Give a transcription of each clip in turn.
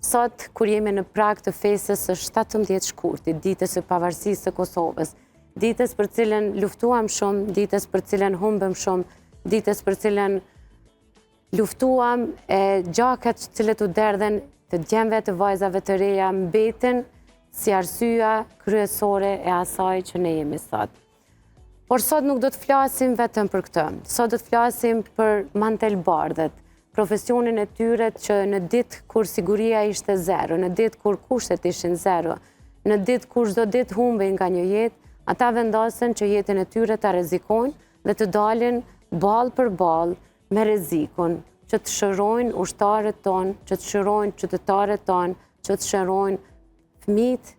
Sot, kur jemi në prag të festës së 17 shkurtit, ditës së pavarësisë së Kosovës, ditës për cilën luftuam shumë, ditës për cilën humbëm shumë, ditës për cilën luftuam e gjakat të cilët u derdhen të djemve të vajzave të reja mbeten si arsyeja kryesore e asaj që ne jemi sot. Por sot nuk do të flasim vetëm për këtë. Sot do të flasim për mantelbardhët, profesionin e tyre që në ditë kur siguria ishte zero, në ditë kur kushtet ishin zero, në ditë kur çdo ditë humbej nga një jetë, ata vendosën që jetën e tyre ta rrezikojnë dhe të dalin ballë për ballë me rrezikun, që të shërojnë ushtarët tonë, që të shërojnë qytetarët tonë, që të shërojnë fëmijët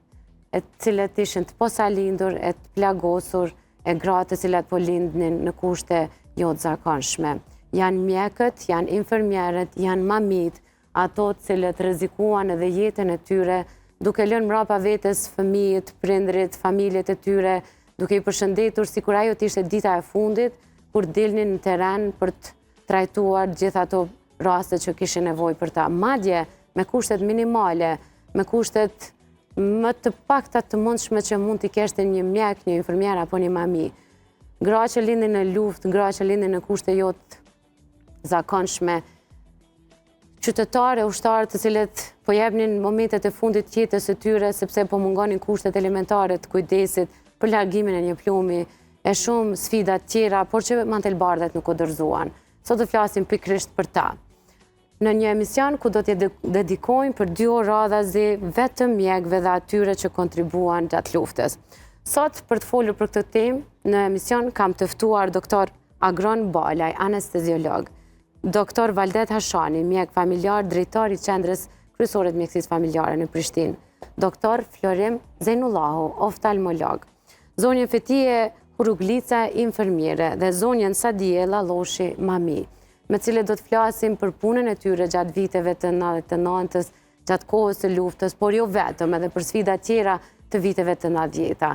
e të cilët ishin të posalindur e të plagosur e gratë të cilat po lindnin në kushte jo të zakonshme. Janë mjekët, janë infermierët, janë mamitë, ato të cilët rrezikuan edhe jetën e tyre, duke lënë mrapa vetes fëmijët, prindrit, familjet e tyre, duke i përshëndetur sikur ajo të ishte dita e fundit, kur dilnin në terren për të trajtuar gjithë ato raste që kishin nevojë për ta. Madje, me kushtet minimale, me kushtet më të pakta të mundshme që mund t'i kishte një mjek, një infermier apo një mami. Gra që lindin në luftë, gra që lindin në kushte jo të zakonshme, qytetarë e ushtarë të cilët po jepnin momentet e fundit të jetës së tyre sepse po mungonin kushtet elementare të kujdesit për largimin e një plumbi e shumë sfida të tjera, por që mantelbardhët nuk u dorëzuan. Sot do flasim pikërisht për ta. Në një emision ku do t'ia dedikojmë për dy orë radhazi vetëm mjekëve dhe atyre që kontribuan gjatë luftës. Sot, për të folur për këtë temë, në emision kam të ftuar doktor Agron Balaj, anesteziolog, doktor Valdet Hashani, mjek familjar, drejtor i qendrës kryesore të mjekësisë familjare në Prishtinë, doktor Florim Zejnullahu, oftalmolog, zonjën Fetije Huruglica, infermiere dhe zonjën Sadije Llalloshi, mami, me cilët do të flasim për punën e tyre gjatë viteve të 99-ës, gjatë kohës së luftës, por jo vetëm, edhe për sfida tjera të viteve të 90-ta.